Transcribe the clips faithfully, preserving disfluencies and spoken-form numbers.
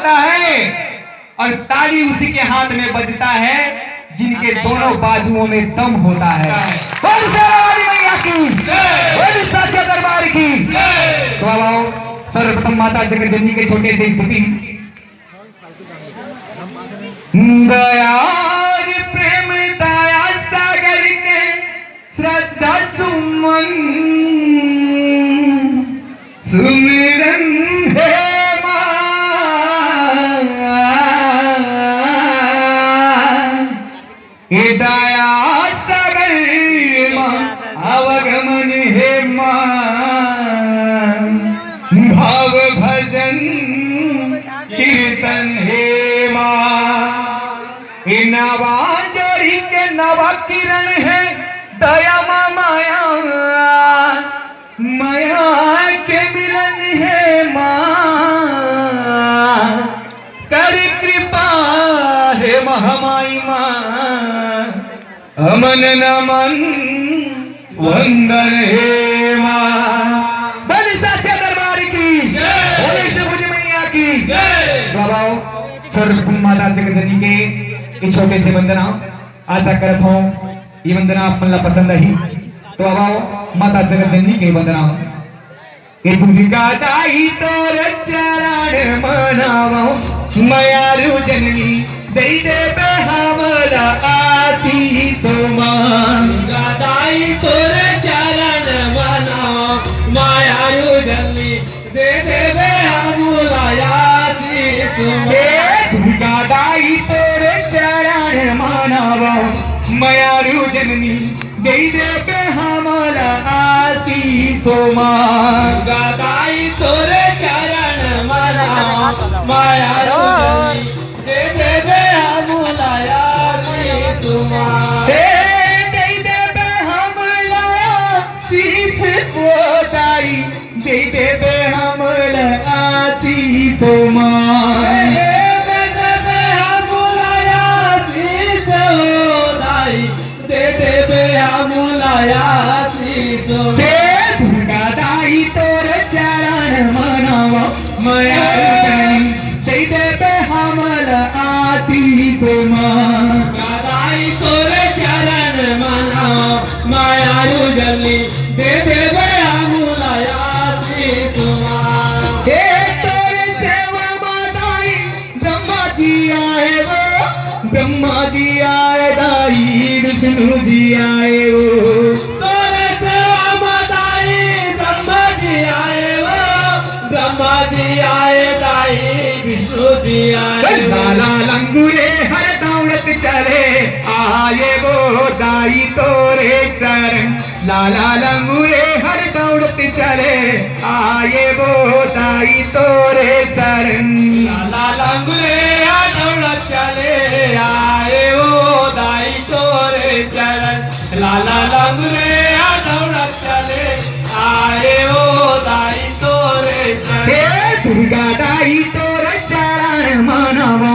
होता है और ताली उसी के हाथ में बजता है जिनके दोनों बाजुओं में दम होता है। बोल शेरावाली मैया की, बोल साचा दरबार की। तो अब आओ, सर्वप्रथम माता जगत जननी के छोटे से स्तुति। दया और प्रेम दया सागर के श्रद्धा सुमन सुमिरन हे माँ। हे दया सागर माँ, आवागमन हे माँ, भाव भजन कीर्तन हे माँ। हे नवा जोड़ी के नवा किरण हे दया माँ माया, माया के मिलन हे माँ, कर कृपा हे महामाई माँ। अमन नमन वंदन हे माँ। बोल साचा दरबार की, बोल अष्टभुज मैया की। बाबा, सर्वप्रथम माता जगत जननी के ये छोटे से वंदना। आशा करत हूँ ये वंदना आप मन ला पसंद आही। तो अब आओ माता जगत जननी के वंदना। ए दुर्गा दाई तोर चरण मनावो, मयारू जननी दे देबे हमला आशीष माँ। दुर्गा दाई तोर चरण मनावो, मयारू जननी दे देबे हमला आशीष माँ। ए दुर्गा दाई तोर चरण मनावो, मयारू जननी दे देबे हमला आशीष माँ। दुर्गा दाई तोर चरण मनावो, मयारू जननी दे देबे हमला आशीष माँ। हे दे देबे हमला आशीष ओ दाई, दे देबे हमला आशीष माँ। हे दे देबे हमला आशीष ओ दाई, दे देबे हमला आशीष। हे दुर्गा दाई तोर चरण मनावो, मयारू जननी दे देबे हमला आशीष माँ। दुर्गा दाई तोर चरण मनावो, मयारू जननी दे देबे हमला आशीष माँ। हे तोर सेवा माँ दाई, ब्रह्मा जी आए वो, ब्रह्मा जी आए दाई, विष्णु जी आए वो। तोरे सेवा माँ दाई, ब्रह्मा जी आए वो, ब्रह्मा जी आए दाई, विष्णु जी आए। लाला लंगूरे हर दौड़त चले, आए वो दाई तोरे चरण। लाला लंगूरे हर दौड़त चले, आए वो दाई तोरे चरण। लाला लंगूरे हर दौड़त चले, आए वो दाई तोरे चरण। लाला लंगूरे हर दौड़त चले, आए वो दाई तोरे चरण। हे दुर्गा दाई तोरे चरण मनावो,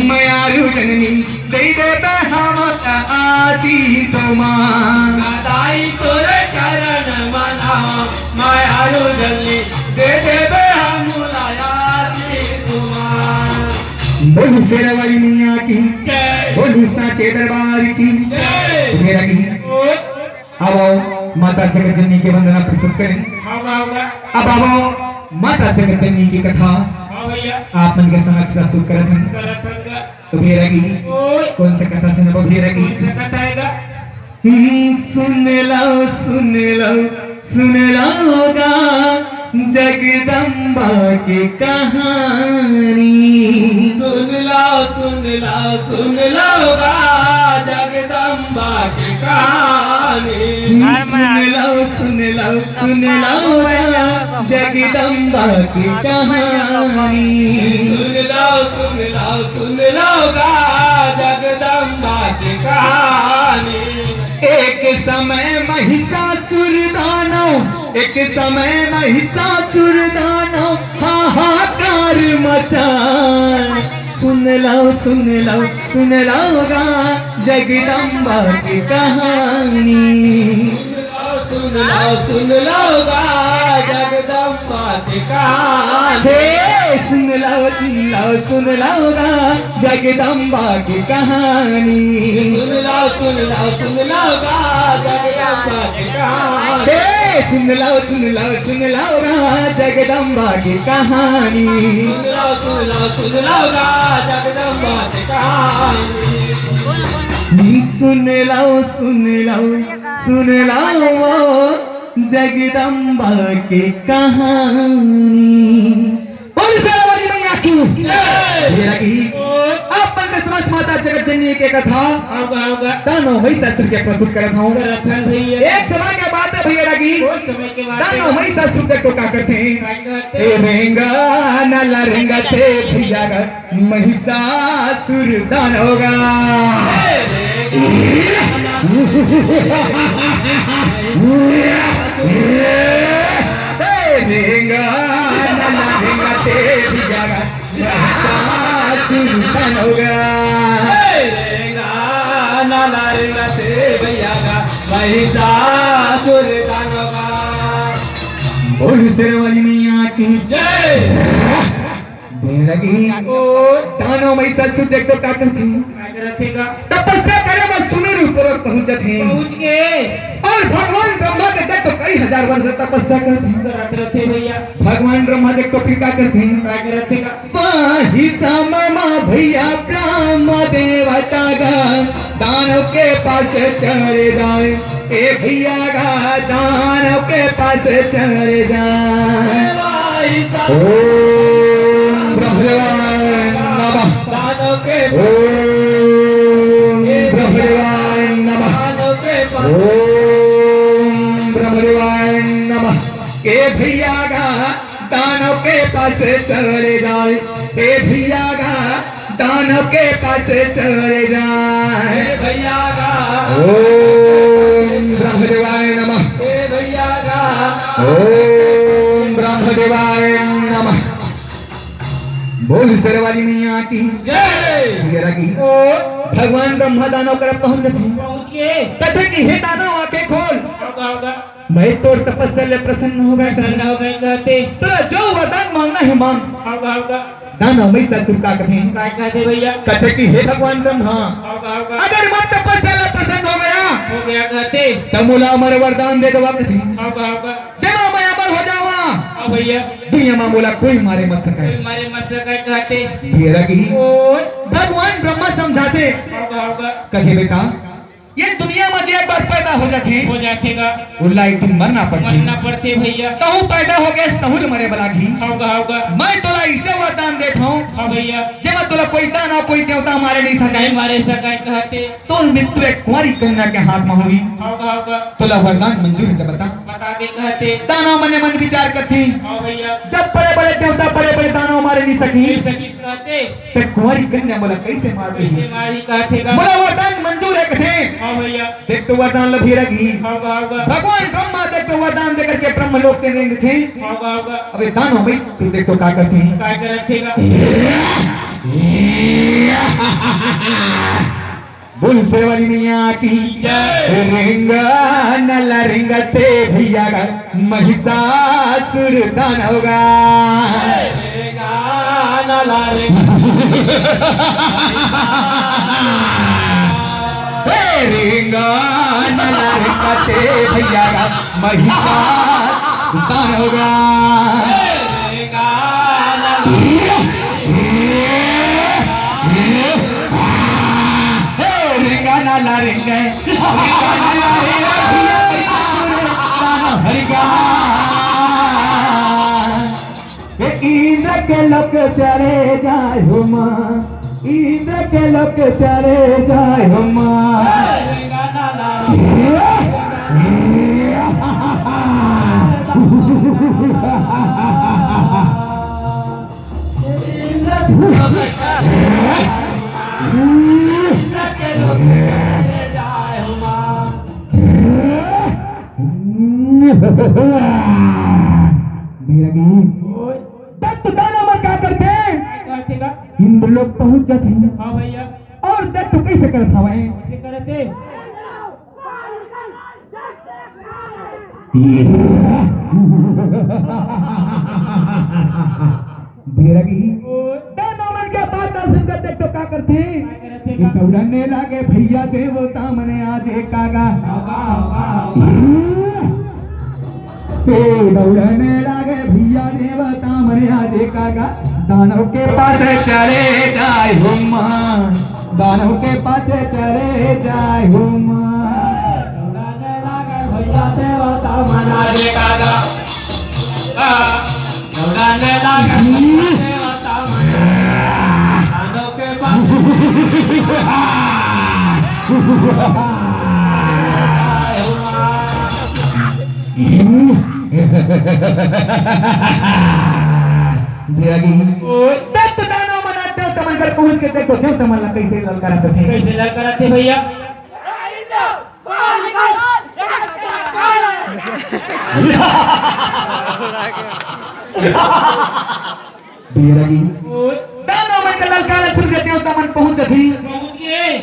मयारू जननी दे देबे हमला आशीष माँ। दाई तोरे चरण मनावो, मयारू जननी दे देबे हमला आशीष माँ। बोल शेरावाली मैया की, जय। बोल साचे दरबार की, जय। मेरा की। ओ। अब आओ, माता जगत जननी के वंदना प्रस्तुत करें। हाँ, हाँ, हाँ। अब आओ, माता जगत जननी की कथा हाँ भैया। आप मन के समक्ष प्रस्तुत करत हन। करत हन गा। तो भैया की ओए। कौन सा कथा सुनाबो भैया की? कौन सा कथा है गा? हम्म, सुन लो, सुन लो, सुन लो गा जगदम्बा के कहानी। सुन लो, सुन लो, सुन लो गा जगदम्बा के कहानी। सुन लो, सुन लो, सुन लो गा जगदम्बा के कहानी। सुन लो, सुन लो, सुन लो गा जगदम्बा के कहानी। एक समय महिषासुर दानव, एक समय महिषासुर दानव हाहाकार मचाए। सुन लो, सुन लो, सुन लो गा जगदम्बा की कहानी। सुन लो, सुन लो गा जगदम्बा की कहानी। हे सुन लो, सुन लो, सुन लो गा जगदम्बा के कहानी। सुन लो, सुन लो, सुन लो गा जगदम्बा के कहानी। हे सुन लो, सुन लो, सुन लो गा जगदम्बा के कहानी। सुन लो, सुन लो, सुन लो गा जगदम्बा के कहानी। सुन लो, सुन लो, सुन लो वो जगदम्बा के कहानी। बोल शेरावाली मैया की। जय। ये रही आप मन के समक्ष माता जगत जननी के कथा। आगा, आगा। दानव महिषासुर के प्रस्तुत करत हूँ। करत हन भैया। एक समय के बात है भैया रही। बहुत समय के बात है। दानव महिषासुर देखो का करथे। का करथे? ए रेंगा नला रेंगा ते भैया गा महिषासुर दानव गा। ए रेंगा नला रेंगा ते भैया गा महिषासुर दानव गा। ए रेंगा नला रेंगा ते भैया गा महिषासुर दानव गा। बोल शेरावाली मैया की। जय। बेरगी। ओ। दानव महिषासुर देखो का करथे। का करथे गा? तपस्या करे बर सुमेरु पर्वत पहुंच जाथे। पहुंच गे। और भगवान ब्रह्मा के देखो कई हजार वर्ष तपस्या करथे। करत रथे भैया। भगवान ब्रह्मा देखो फिर का करथे। का करथे गा? वही समय मा भैया ब्रह्मा देवता गा दानव के पास चले जाए। ए भैया गा दानव के पास चले जाए। ओम ब्रह्मदेवाय नमः। ओम ब्रह्मदेवाय नमः। ओम ब्रह्मदेवाय नमः। ए भैया गा दानव के पास चले जाए। ए भैया गा दानव के पास चले जाए। ए भैया गा। ओम ब्रह्मदेवाय नमः। ए भैया गा। ओम ब्रह्मदेवाय नमः। बोल शेरावाली मैया की। जय। भैया की। ओ। भगवान ब्रह्मा दानव करा पहुंच जाथे। पहुंच गे। कथे कि हे दानव आंखें खोल। आगा, आगा। मैं तोर तपस्या ले प्रसन्न हो गे। प्रसन्न हो गे कहथे। तोला जो वरदान मांगना हे मांग। आगा, आगा। दानव महिषासुर का कथे। का कहथे भैया? कथे कि हे भगवान ब्रह्मा, आगा, आगा। अगर मैं तपस्या ले प्रसन्न हो गे, हो गे कहथे। त मोला अमर वरदान दे देवा कथे। आगा, आगा। जेमा मैं अमर हो जावा। हाँ भैया। दुनिया मा मोला कोई मारे मत सके। कोई मारे मत सके कहथे। बेरगी। ओए। भगवान ब्रह्मा समझाथे। आगा, आगा। कथे बेटा, ये दुनिया मा जे एक बार पैदा हो जाथे, हो जाथे गा। ओला एक दिन मरना पड़थे। मरना पड़थे भैया। तहूँ पैदा हो गेस, तहूँ ल मरे बर लागही। हव गा, हव गा। मैं तोला अइसे वरदान देत हौं, हाँ भैया। जेमा तोला कोई दानव, कोई देवता मारे नहीं सकय। नहीं मारे सकय कहथे। तोर मृत्यु एक कुंवारी कन्या के हाथ मा होही। हव गा, हव गा। तोला वरदान मंजूर हे त बता। बता दे कहथे। दानव मन ए मन विचार करथे। हाँ भैया। जब बड़े-बड़े देवता, बड़े-बड़े दानव मारे नहीं सकही। नहीं सकिस कहथे। त कुंवारी कन्या मोला कइसे मार देही? कइसे मारही कहथे गा? मोला वरदान मंजूर हे कथे। हाँ भैया। देख तो वरदान ल भी रखी। हाँ गा, हाँ गा। भगवान ब्रह्मा देख तो वरदान दे करके ब्रह्म लोक के रेंगथे। हाँ गा, हाँ गा। अबे दानव महिषासुर देख तो का करथे? का करथे गा? बोल शेरावाली मैया की। जय। रेंगा नला रेंगा ते भैया गा महिषासुर दानव गा। रेंगा नला रेंगा। हे रेंगा नला रेंगा ते भैया गा महिषासुर दानव गा। रेंगा नला हे रेंगा नला रेंगा, रेंगा नला रेंगा, रेंगा। हे इंद्र के लोक चले जाय हो माँ, इंद्र के लोक चले जाय हो माँ। रेंगा नला रेंगा। दत्त दानव मन का करथे? इंद्र लोक पहुंच जाथे। हाँ भैया। अउ दत्त कइसे करत हवय? कइसे करत हे? ये। बेरा गिरी। दानव मन के बात ला सुनकर देख तो का करथे? का करथे? दौड़ने लागे भैया देवता मन आज एकागा। ए दौड़ने लागे भैया देवता मन आज एकागा। दानव के पास चले जाए हुमा, दानव के पास चले जाए हुमा। दौड़ने लागे भैया देवता मन आज एकागा। आ, दौड़ने लागे भैया देवता मन। दानव के पास। बेरा गिरी। ओ, तब तो दानव मन आथे, तमन कर पहुंच के देखो, देवता मन ला कैसे ललकारत हे। कैसे ललकारत हे भैया? बेरा गिरी। ओ, दानव मन के ललकार सुन के देवता मन पहुंच जथे। पहुंच गे।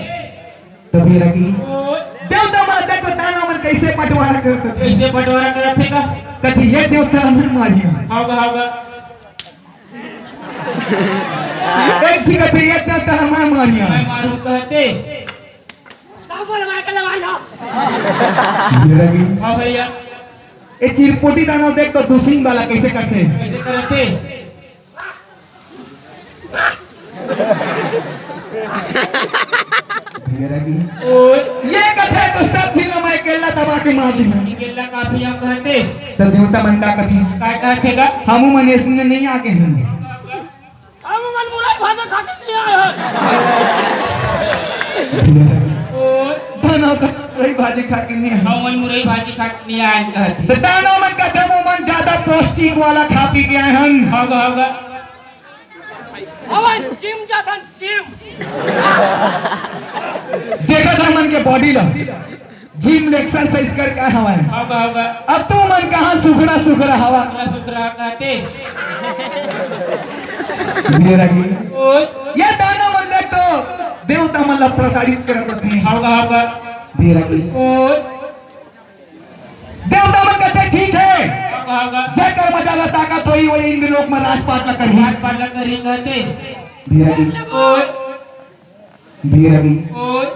तो बेरा गिरी। ओ, देवता मन देखो दानव मन कैसे बंटवारा करत हे। कैसे बंटवारा करत हे का? कथे ये देवता मन मारिया। हाव गा, हाव गा। एक झी कथे ये देवता मन मारिया। मैं मारू कहथे। बेरा गिरी। हाव भैया। ए चिरपोटी दानव देख तो दू सिंग वाला कैसे करथे। कैसे करथे? बेरा गिरी। ओए। ये कथे तो सब झिन ला मैं अकेला दबा के मार दिहा। अकेला काफी हम कहथे। तो देवता मन का कथे? का कहथे गा? हमू मन अइसने नहीं आगे हन। हमू मन मुरई भाजा खा के नहीं आए हन। ओए। दानव का मुरई भाजी खा के नहीं आए। हमू मन मुरई भाजी खा के नहीं आए हन कहथे। तो दानव मन कथे हमू मन ज्यादा पौष्टिक वाला खा पी के आए हन। हाव गा, हाव गा। हवन, जिम जाथन, जिम। देखत हमन के बॉडी ला, जिम ले एक्सरसाइज करके आए हवन। हाव गा, हाव गा। अब तुमन कहाँ सुखरा सुखरा हवा। सुखरा सुखरा कहथे। बेरा गिरी। ओए। ये दानव मन देख तो देवता मन ला प्रताड़ित करत होथे। हाव गा, हाव गा। बेरा गिरी। ओए। देवता मन कहथे, "ठीक हे, हाव गा, हाव गा। जेकर मजा ला ताकत होही, वही इंद्रलोक में राजपाट ला करही।" राजपाट ला करही कहथे। बेरा गिरी। ओए। बेरा गिरी। ओए।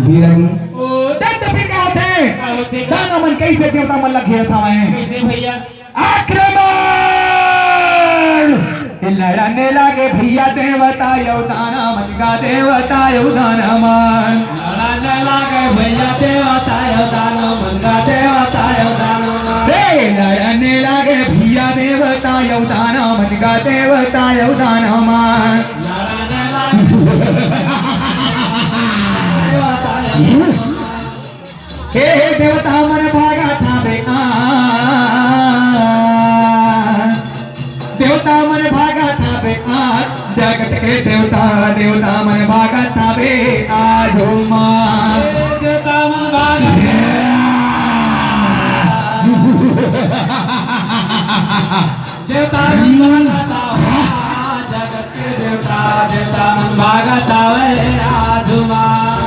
बेरा गिरी। ओए। देख तो फिर का होथे? का होथे? दानव मन कैसे देवता मन ला घेरत हवय? कैसे भैया? आक्रमण! ए लड़ने लागे भैया देवता अउ दानव मन गा देवता अउ दानव मन। लड़ने लागे भैया देवता अउ दानव मन गा देवता अउ दानव मन। ए लड़ने लागे भैया देवता अउ दानव मन गा देवता अउ दानव मन। लड़ने लागे देवता अउ हे, हे देवता मन भागत हावे आज, देवता मन भागत हावे आज, जगत के देवता, देवता मन भागत हावे आज हो माँ। देवता मन भागत देवता मन भागत हावे आज, जगत के देवता, देवता मन भागत हावे आज हो माँ।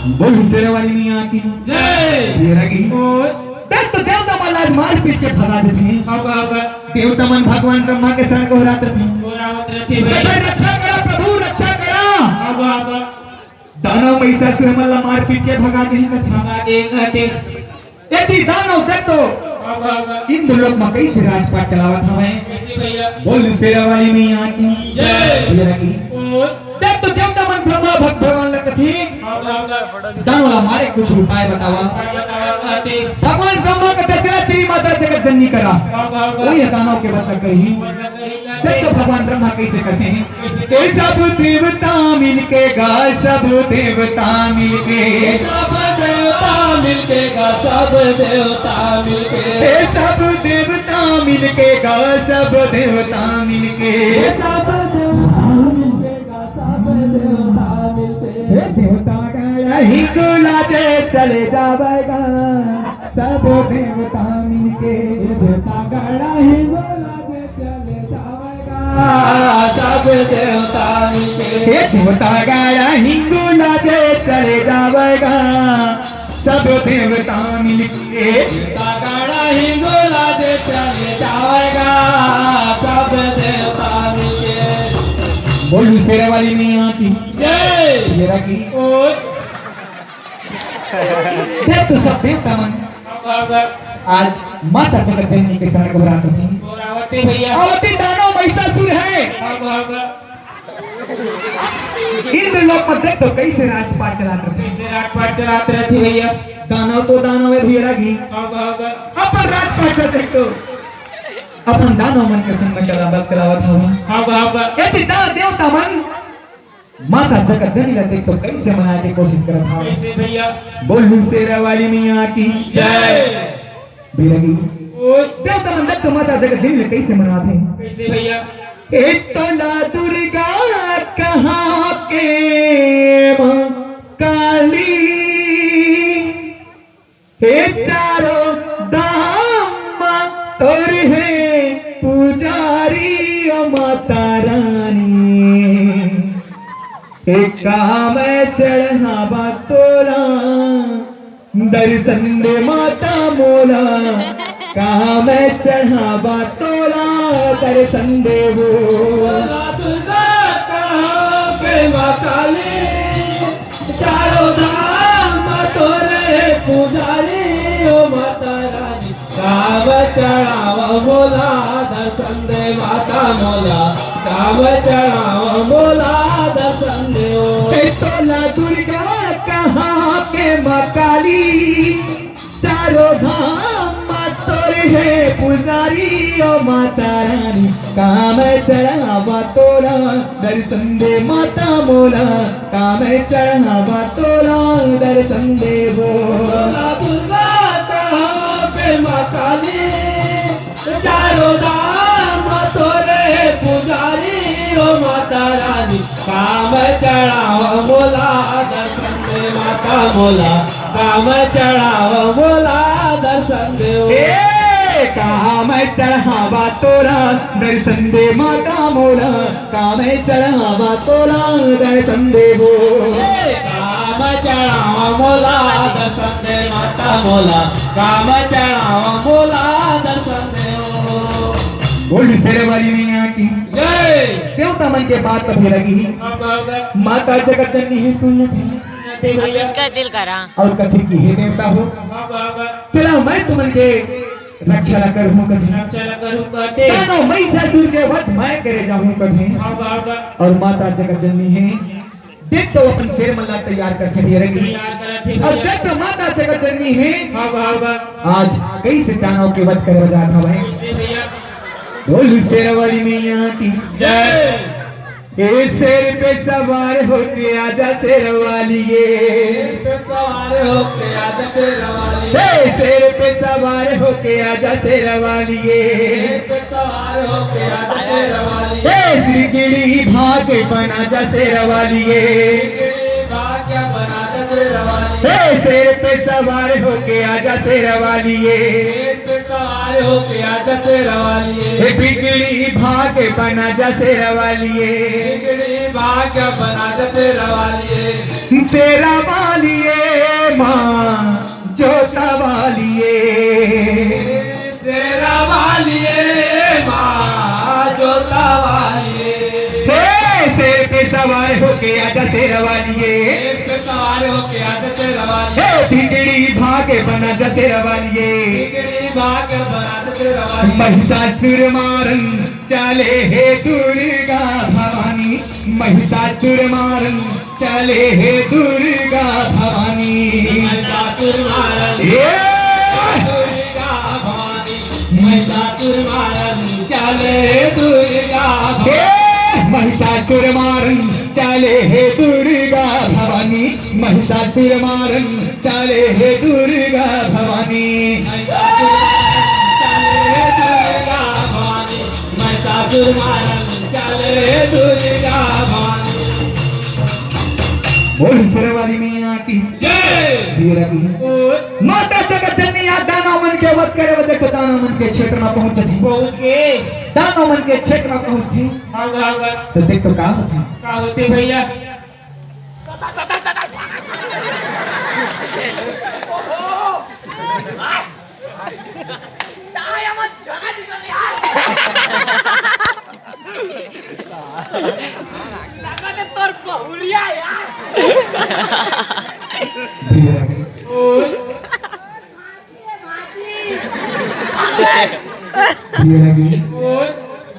बोल शेरा वाली मैया की। जय। बेरा गिरी। ओए। देख तो देवता मन ला मार पीट के भगा देथे। हाव गा, हाव गा। देवता मन भगवान ब्रह्मा के शरण गोहरात रथे। गोहरावत रथे भाई। कहथे, "रक्षा करा प्रभु, रक्षा करा।" हाव गा, हाव गा। दानव महिषासुर मन ला मार पीट के भगा दे कहथे। भगा दे कहथे। यदि दानव देख तो हाव गा, हाव गा। इंद्रलोक में कैसे राजपाट चलावत हवय। कैसे भैया? बोल शेरा वाली मैया की। जय। बेरा गिरी। ओए। देख तो देवता मन ब्रह्मा भग-, भगवान ला कथे, दानव ला मारे कुछ उपाय बतावा। भगवान ब्रह्मा कथे, "चला श्री माता जगत जननी करा।" वही दानव के बदला करही। देख तो भगवान ब्रह्मा कैसे करथे। हे सब देवता मिलके गा, सब देवता मिलके। सब देवता मिलके गा, सब देवता मिलके। हे सब देवता मिलके गा, सब देवता मिलके। हे सब देवता मिलके हे देवता गड़ा हिंगोला दे चले जावेगा, सब देवता मिलके। हे देवता गड़ा हिंगोला दे चले जावेगा, सब देवता मिलके। हे देवता गड़ा हिंगोला दे चले जावेगा, सब देवता मिलके। देवता गड़ा हिंगोला दे चले जावेगा सब देवता मिलके। बोल शेरा वाली मैया की जय। शेरा की। ओए। देख तो सब देवता मन। अब, अब। आज माता जगत जननी के शरण को बरात होती। और आवते भैया। आवते दानव महिषासुर है। अब, अब। इंद्रलोक में देख तो कैसे राजपाट चलात रथे। कैसे राजपाट चलात रथे भैया। दानव तो दानव है भैया रागी। अब, अब। अपन राजपाट में देख तो अपन दानव मन के संग में चलावत, चलावत हवे। अब, अब। यदि दानव देवता मन माता जगत जननी ला देख तो कैसे मनाए के कोशिश करत हवे। कैसे भैया। बोलू शेरा वाली मैया की जय। भैया रागी। ओए। देवता मन देख तो माता जगत जननी ला कैसे मनात हे। कैसे भैया। ए तोला दुर्गा कहां के मां काली, हे चारों धाम तोर हे पुजारी ओ माता रानी, हे का मैं चढ़ावा तोला दर्शन दे माता मोला, का मैं चढ़ावा तोला दर्शन दे वो। दुर्गा कहां के मां काली, चारों धाम तोरे पुजारी ओ माता रानी। का मैं चढ़ावा मोला दर्शन दे माता मोला, का मैं चढ़ावा मोला दर्शन दे ओ। ए तोला दुर्गा कहां के मां काली, चारों धाम तोरे हे पुजारी ओ माता रानी, का मैं चढ़ावा तोला दर्शन दे माता मोला, का मैं चढ़ावा तोला दर्शन दे वो। बोला दुर्गा कहां पे मां काली, चारों धाम तोरे पुजारी ओ माता रानी, का मैं चढ़ावा मोला दर्शन दे माता मोला, का मैं चढ़ावा मोला दर्शन दे ओ। ए, का मैं चढ़ावा तोला दर्शन दे माता मोला, का मैं चढ़ावा तोला दर्शन दे वो। ए, का मैं चढ़ावा मोला दर्शन दे माता मोला, का मैं चढ़ावा मोला दर्शन दे वो। बोल शेरा वाली मैया की जय। देवता मन के बात कभी लगी ही। अब, अब। माता जगत जननी हे सुन लेते हैं। सुन लेते भैया। इसका दिल करा। और कथे कि हे देवता हो, अब, अब। चला मैं तुमन के रक्षा ला करहूं कथे। रक्षा ला करहूं कथे। दानव महिषासुर के वध मैं करे जाहूं कथे। अब, अब। और माता जगत जननी हे, देख तो अपन शेर मन ला तैयार करथे भैया रागी। तैयार करथे भैया। और देख तो माता जगत जननी हे। अब, अब। आज कैसे दानव के वध करे जात हवय। कैसे भैया। बोल शेरा वाली मैया की जय। ए शेर पे सवार होके आजा शेर वाली ये। शेर पे सवार होके आजा शेर वाली। ए शेर पे सवार होके आजा शेर वाली ये। शेर पे सवार होके आजा शेर वाली। ए सिगड़ी भाग बना जा शेर वाली ये। सिगड़ी भाग बना जा शेर वाली। ए शेर पे सवार होके आजा शेर वाली ये। शेर पे सवार होके आजा शेर वाली ये। हे बिगड़ी भाग बना जा शेर वाली ये। बिगड़ी भाग बना जा शेर वाली ये। शेर वाली ये माँ जोता वाली ये। शेर वाली ये माँ जोता वाली ये। हे शेर पे सवार होके आजा शेर वाली ये। शेर पे सवार होके आजा शेर वाली ये। हे बिगड़ी भाग बना जा शेर वाली ये। बिगड़ी भाग बना जा शेर वाली ये। महिषासुर मारन चले हे दुर्गा भवानी, महिषासुर मारन चले हे दुर्गा भवानी। महिषासुर मारन ए! दुर्गा भवानी, महिषासुर मारन चले हे दुर्गा भवानी। ए! महिषासुर मारन चले हे दुर्गा भवानी, महिषासुर मारन चले हे दुर्गा भवानी। महिषासुर मारन चले हे दुर्गा भवानी। महिषासुर मारन चले दुर्गा भवानी। बोल शेर वाली मैया की जय। भैया रागी। ओए। माता जगत जननी आज दानव मन के वध करे बर देखो दानव मन के क्षेत्र में पहुंचत हे। पहुंच गे। दानव मन के क्षेत्र में पहुंचत हे। हाँ, हाँ, हाँ। तो देख तो का होथे। का होथे भैया? लगत हे तोर बहुरिया यार।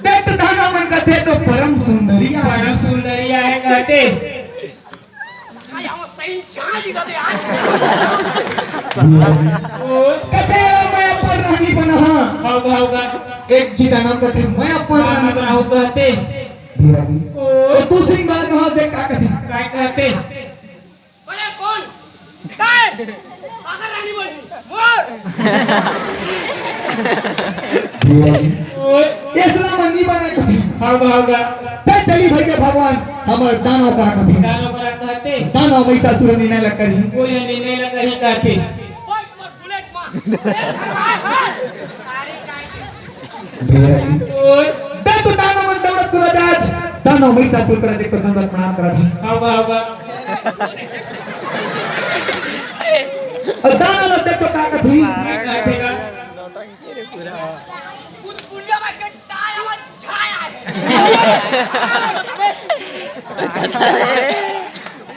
देख तो दानव मन कथे तो परम सुंदरी आय। परम सुंदरी आय कथे। कथे मैं अपन रानी बनाहूं। होगा, होगा। एक झी दानव कथे मैं अपन रानी बनाहूं कथे। ओ। तो दूसरी बात वहां देख का कथे। काय कथे? अरे कौन? काय? अगर रानी बनी। मोर। ओ। ये सलाम नहीं बने कथे। होगा, होगा। चल चली भैया भगवान, हमर दानव करा कथे। दानव करा कथे। दानव महिषासुर निर्णय ल करही। कोई निर्णय ल करही कथे। ओए, तुम्हार बुलेट मार। ए, हाय, हाय। दे तो दानव मन दौड़त कुदा जात, दानव महिषासुर करा देख तो दंडवत प्रणाम करा थे। होगा, होगा। अउ दानव मन देख तो का कथे? काय कथे गा? कुछ पुलिया में के टायर में छाया है।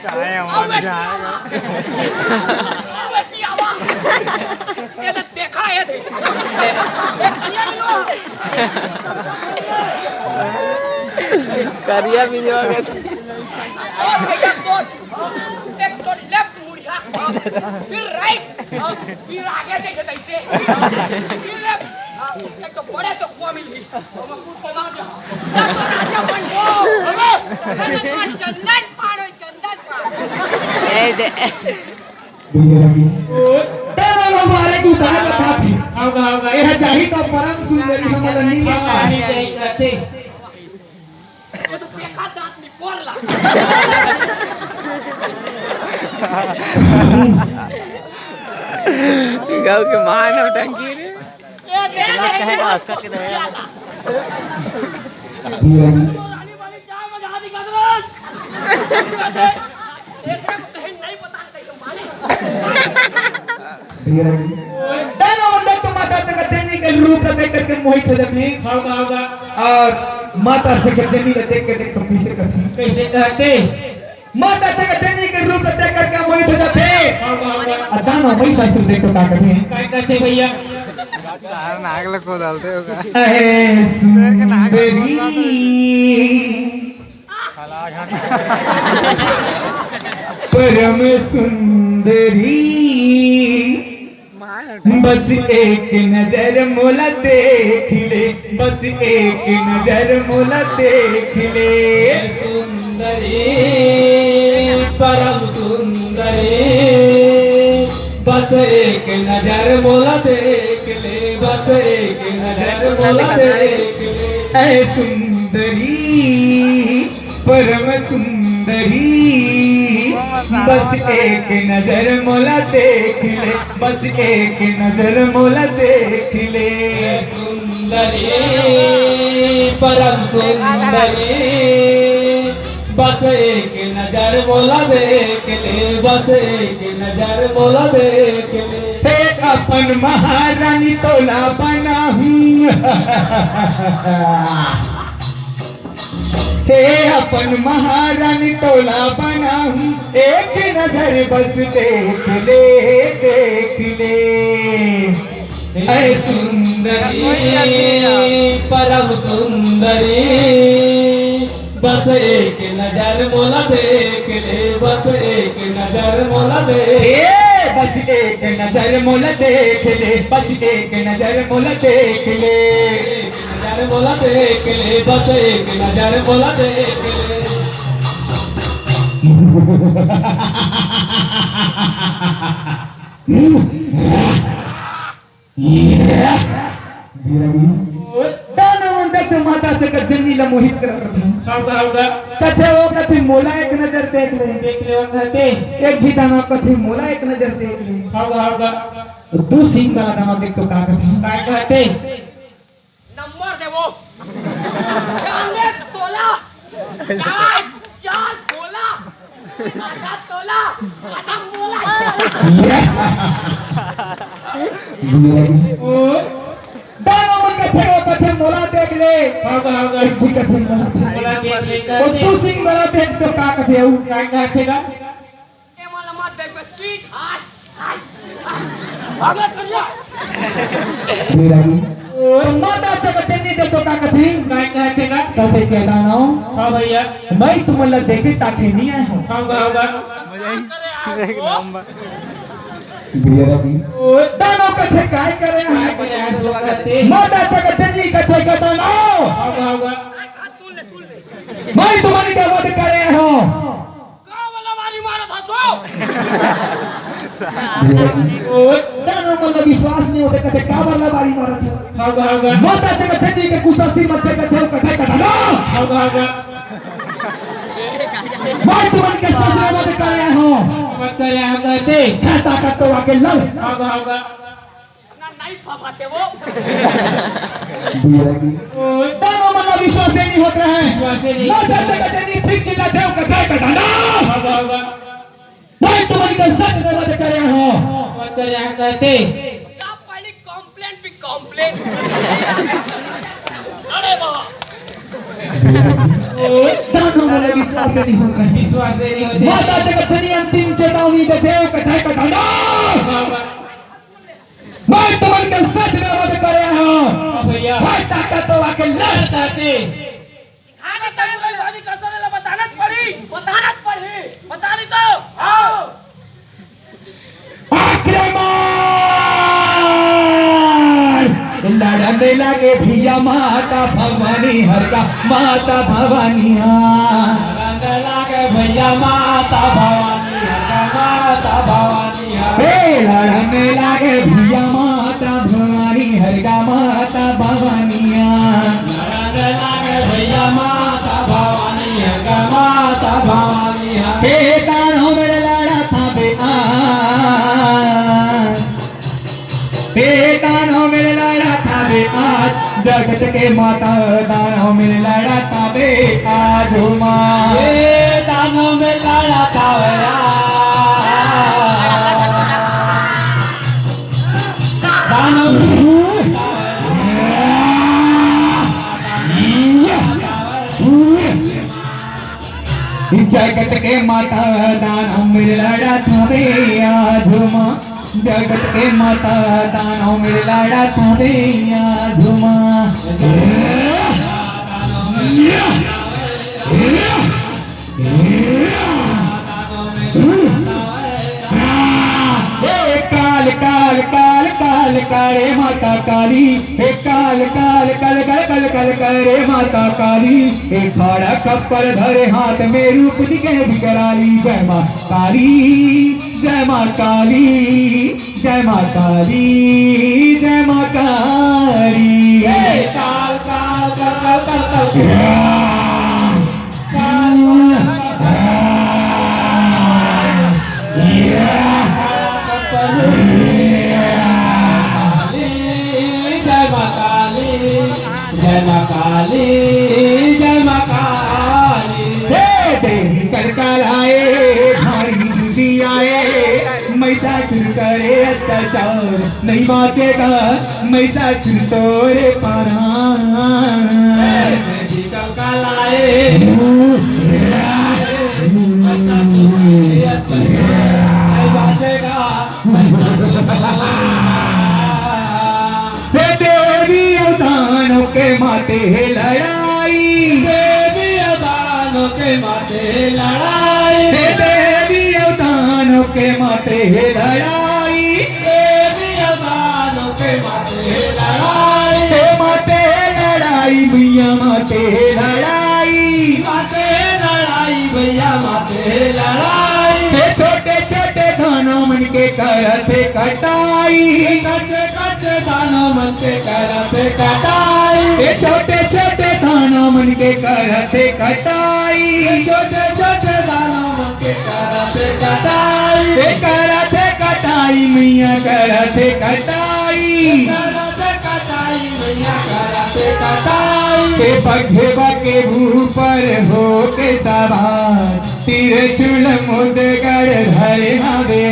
काय हमारे जाएगा। अबे, नहीं आवा। ये तो देखा है, देख। ये करिया नहीं हो। करिया भी नहीं होगा। सोच, भैया, सोच। एक तो लेफ्ट मुड़िया, फिर राइट, फिर आगे जैसे तैसे। फिर लेफ्ट, एक तो बड़े से कुआं मिली। चंदन पाड़ो, चंदन पाड़ो। ए दे। भैया जी। तब अब हमारे को उपाय बता दी। होगा, होगा। यह चाही तो परम सुंदरी हमला नहीं पाए। ये तो देखा दांत निकोर ला। गांव के महान नौटंकी रे। ये देख, कहे का आस्था के दया। रानी वाली चाय में जहाँ दिखा दो। देख रहे हो, कहीं नहीं पता, कहीं माने। भैया जी। दानव मन तो माता जगत जननी के रूप ला देख करके मोहित हो जाते हैं। होगा, होगा। और माता जगत जननी ला देख के देख तो कैसे करते हैं? कैसे कहते? माता जगत जननी के रूप ला देख करके मोहित हो जाते हैं। होगा, होगा। और दानव महिषासुर देख तो का करते हैं? काय करते भैया? नाग लोग को डालते होगा। ऐ सुंदरी। परम सुंदरी, बस एक नजर मोला देख ले, बस एक नजर मोला देख ले। सुंदरी, परम सुंदरी, बस एक नजर मोला देख ले, बस एक नजर मोला देख ले। ऐ सुंदरी, परम सुंदरी, बस एक नजर मोला देख ले, बस एक नजर मोला देख ले। सुंदरी, परम सुंदरी, बस एक नजर मोला देख ले, बस एक नजर मोला देख ले। हे अपन महारानी तोला बनाहूं। हे अपन महारानी तोला बनाहूं, एक नजर बस देख ले, देख ले। ऐ सुंदरी, परम सुंदरी, बस एक नजर मोला देख ले, बस एक नजर मोला देख। ए, बस एक नजर मोला देख ले, बस एक नजर मोला देख ले। नजर मोला देख ले, बस एक नजर मोला देख ले। दानव मन देख माता जगत जननी ला मोहित करत रथे। होगा, होगा। कथे वो कथे मोला एक नजर देख ले। देख ले वो कथे। एक झी दानव कथे मोला एक नजर देख ले। होगा, होगा। दू सींग वाला दानव देख तो का कथे? काय कथे? नंबर दे वो। चांदे तोला, चार, चार तोला, आधा तोला, आधा मोला। दानव मन कथे वो कथे मोला देख ले। होगा, होगा। एक झी कथे मोला देख ले। मोला देख ले। ओ तू सिंह गला देख तो का कथे हऊ? का कहथे गा? ए वाला मत देख बे, स्वीट हार्ट। हाय, हाय। भागत करिया। बेरा भी। ओ माता चकचंदी देख तो का कथे? का कहथे गा? कथे के दानव। हाँ भैया। मैं तुमन ला देखे ताके नहीं आए हंव। हाँ गा, हाँ गा। एक नंबर। बेरा भी। ओ दानव कथे काय करे? काय करे? सो कहथे। माता चकचंदी कथे के दानव। हाँ गा, हाँ गा। मैं तुमन के वध करे हंव। का वाला बारी मारत हस ओ? दानव मन ला विश्वास नहीं होथे, कथे का वाला बारी मारत हस। हाँ गा, हाँ गा। माता चकचंदी के कुसा सिर मत कथे, कथे कटाना। हाँ गा, हाँ गा। मैं तुमन के सच में वध करे हंव। वध करे हंव कहथे। है ताकत तो आके लड़। हाँ गा, हाँ गा। ना नाइट फफाते वो। बेरा भी। ओ, दानव मन ला विश्वास नहीं होत रहे। विश्वास नहीं। माता चकचंदी फिर चिल्लाथे, कथे कटाना। हाँ गा, हाँ गा। मैं तुमन के सच में वध करे हंव। वध करे हंव कहथे। जा पहली कंप्लेंट भी कंप्लेंट। अरे बाबा। ओ, दानव मन ला विश्वास नहीं होत रहे। विश्वास नहीं होत रहे। माता चकचंदी अंतिम चेतावनी देथे, कथे कटाना। हाँ गा। मैं तुमन के सच में वध करे हंव। हाँ भैया। भाई ताकत तो आके लड़। लड़ ताकत। खाने का बुराई भाजी का सरे ला बताना पड़ी। बताना पड़ी। बता दी तो। हाँ। आक्रमण! लड़ने लगे भैया माता भवानी हर का माता भवानिया। लड़ने लगे भैया माता भवानी हर का माता भवानी। हे लड़ने लागे भैया माता भवानी हर का माता भवानिया। लड़ने लागे भैया माता भवानी हर का माता भवानिया। हे दानव मेरे लड़ा था बे आज। हे दानव मेरे लड़ा था बे आज। जगत के माता दानव मेरे लड़ा था बे आज माँ। हे दानव मेरे लड़ा था बे आज। दानव जगत के माता दानव मेरे लड़ा था बे आज माँ। जगत के माता दानव मेरे लड़ा था बे आज माँ। हे काल काल काल काल करे माता काली। हे काल काल काल काल काल काल करे माता काली। हे खड़ा खप्पर धरे हाथ में रूप दिखे विकराली। जय माँ काली, जय माँ काली, जय माँ काली, जय माँ काली। हे काल काल काल काल काल काल। जय माँ काली, जय माँ काली, जय माँ काली। हे देवी कलकलाए, भारी दूधी आए, महिषासुर करे अत्याचार, नहीं बाचेगा महिषासुर तोरे परान। हे देवी अवतारों के माते हे लड़ाई। देवी अवतारों के माते हे लड़ाई। हे देवी अवतारों के माते हे लड़ाई। देवी अवतारों के माते हे लड़ाई। हे माते हे लड़ाई, भैया माते हे लड़ाई। माते हे लड़ाई, भैया माते हे लड़ाई। हे छोटे छोटे दानव मन के करत हे कटाई। कच्चे कच्चे दानव मन के करत हे कटाई। हे छोटे छोटे दानव मन के करत हे कटाई। छोटे छोटे दानव मन के करत हे कटाई। हे करत हे कटाई, मैया करत हे कटाई। करत हे कटाई, मैया करत हे कटाई। हे बघेवा के ऊपर होके सवार, त्रिशूल मुंडगड़ धरे हवे